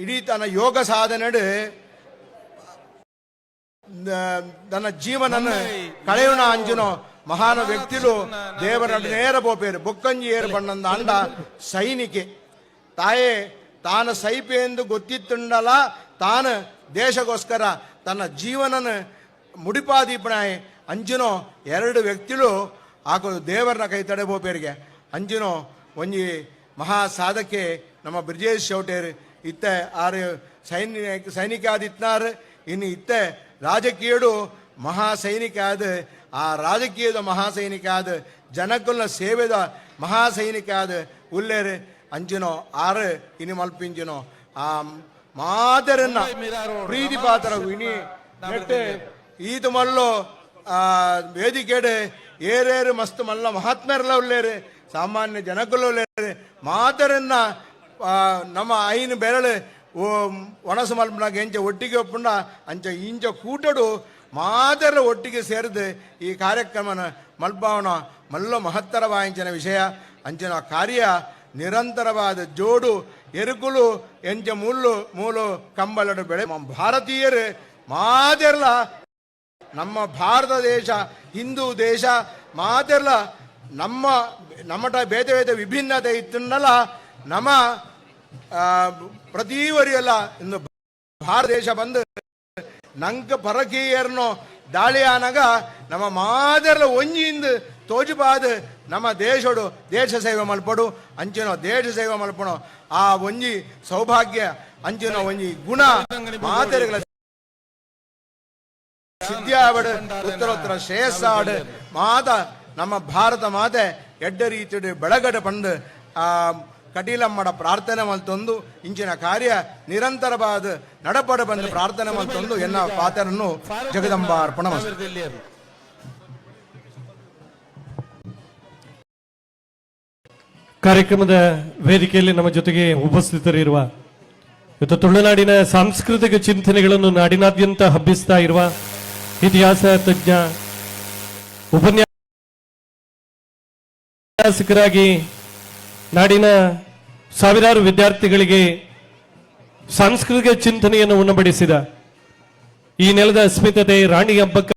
ಇಡೀ ತನ್ನ ಯೋಗ ಸಾಧನೆಡು ತನ್ನ ಜೀವನನ ಕಳೆಯುಣ ಅಂಜುನೋ ಮಹಾನ ವ್ಯಕ್ತಿಲು ದೇವರ ನೇರ ಪೋಪೇರು. ಬೊಕ್ಕಂಜಿ ಏರು ಬಣ್ಣಂದ ಅಂಡ ಸೈನಿಕೆ ತಾಯೇ ತಾನು ಸೈಪೆ ಎಂದು ಗೊತ್ತಿತ್ತುಂಡಲ, ತಾನು ದೇಶಗೋಸ್ಕರ ತನ್ನ ಜೀವನನ ಮುಡಿಪಾದೀಪನಾಯ್ ಅಂಜಿನೋ ಎರಡು ವ್ಯಕ್ತಿಲು ಆಕಲು ದೇವರನ್ನ ಕೈ ತಡೆ ಪೋಪೇರಿಗೆ. ಅಂಜಿನೋ ಒಂಜಿ ಮಹಾ ಸಾಧಕೆ ನಮ್ಮ ಬ್ರಿಜೇಶ್ ಚೌಟೇರ್. ಇತ್ತೆ ಆರು ಸೈನಿಕ ಆದಿತ್ನಾರ್, ಇನ್ನು ಇತ್ತೆ ರಾಜಕೀಯಡು ಮಹಾ ಸೈನಿಕ ಆದ, ಆ ರಾಜಕೀಯದ ಮಹಾ ಸೈನಿಕ ಆದ, ಜನಕುಲ್ನ ಸೇವೆದ ಮಹಾ ಸೈನಿಕ ಆದ ಉಲ್ಲೇರು. ಅಂಚಿನೋ ಆರು ಇನಿ ಮಲ್ಪಿಂಚಿನೋ ಆ ಮಾದರನ್ನ ಪ್ರೀತಿ ಪಾತ್ರ ಇನಿ ನೆಟ್ ಈತ ಮಲ್ಲೋ ಆ ವೇದಿಕೆಡೆ ಏರೇರು ಮಸ್ತ್ ಮಲ್ಲ ಮಹಾತ್ಮರೆಲ್ಲ ಉಲ್ಲೇರು, ಸಾಮಾನ್ಯ ಜನಕುಲ್ಲ ಉಲ್ಲೇರು. ಮಾತರನ್ನ ನಮ್ಮ ಐನು ಬೆರಳು ಓ ಒಣಸು ಮಲ್ಪನಾಗ ಎಂಚ ಒಟ್ಟಿಗೆ ಒಪ್ಪುಂಡ ಅಂಚ ಇಂಚ ಕೂಟಡು ಮಾತೆಲ್ಲ ಒಟ್ಟಿಗೆ ಸೇರಿದು ಈ ಕಾರ್ಯಕ್ರಮನ ಮಲ್ಪಾವನ ಮಲ್ಲ ಮಹತ್ತರವಾಯಿಂಚಿನ ವಿಷಯ. ಅಂಚಿನ ಕಾರ್ಯ ನಿರಂತರವಾದ ಜೋಡು ಎರುಕುಲು ಎಂಚ ಮುಳ್ಳು ಮೂಲು ಕಂಬಳಡು ಬೆಳೆ. ಭಾರತೀಯರು ಮಾತೆರ್ಲ ನಮ್ಮ ಭಾರತ ದೇಶ, ಹಿಂದೂ ದೇಶ, ಮಾತೆರ್ಲ ನಮ್ಮ ನಮ್ಮಟ ಬೇತೆ ಬೇತೆ ವಿಭಿನ್ನತೆ ಇತ್ತನ್ನಲ್ಲ, ನಮ್ಮ ಪ್ರತಿ ವರಿಯಲ್ಲ ಇಂದು ಭಾರತ ದೇಶ ಬಂದು ನಂಕ ಪರಕೀಯರ್ನೋ ದಾಳಿ ಆನಗ ನಮ್ಮ ಮಾದರ್ಲ ಒಂಜಿಂದ ತೋಜುಪಾದ ನಮ್ಮ ದೇಶಡು ದೇಶ ಸೇವೆ ಮಲ್ಪಡು. ಅಂಚಿನ ದೇಶ ಸೇವೆ ಮಲ್ಪಣೋ ಆ ಒಂಜಿ ಸೌಭಾಗ್ಯ, ಅಂಚಿನ ಒಂಜಿ ಗುಣ ಮಾತೆರ್ಗಳ ಸಿದ್ಧಿಯಾವಡು, ಉತ್ತರೋತ್ತರ ಶ್ರೇಯಸ್ಸಾಡು, ಮಾತ ನಮ್ಮ ಭಾರತ ಮಾತೆ ಎಡ್ಡ ರೀತಿಡು ಬೆಳಗಡೆ ಪಂಡು ಆ ಕಟೀಲಮ್ಮಡ ಪ್ರಾರ್ಥನೆ ಮಲ್ತೊಂದು, ಇಂಚಿನ ಕಾರ್ಯ ನಿರಂತರವಾದ ನಡಪಡ ಬಂದು ಪ್ರಾರ್ಥನೆ ಮಲ್ತೊಂದು ಎನ್ನ ಪಾತ್ರನ್ನು ಜಗದಂಬಾರ್ಪಣ ಮಸ್ತು. ಸಾವಿರದೆಲ್ಲಿಯರು. ಕಾರ್ಯಕ್ರಮದ ವೇದಿಕೆಯಲ್ಲಿ ನಮ್ಮ ಜೊತೆಗೆ ಉಪಸ್ಥಿತರಿರುವ, ಇವತ್ತು ತುಳುನಾಡಿನ ಸಾಂಸ್ಕೃತಿಕ ಚಿಂತನೆಗಳನ್ನು ನಾಡಿನಾದ್ಯಂತ ಹಬ್ಬಿಸ್ತಾ ಇರುವ ಇತಿಹಾಸ ತಜ್ಞ, ಉಪನ್ಯಾಸಕರಾಗಿ ನಾಡಿನ ಸಾವಿರಾರು ವಿದ್ಯಾರ್ಥಿಗಳಿಗೆ ಸಾಂಸ್ಕೃತಿಕ ಚಿಂತನೆಯನ್ನು ಉಣಬಡಿಸಿದ, ಈ ನೆಲದ ಅಸ್ಮಿತತೆ ರಾಣಿ ಅಬ್ಬಕ್ಕ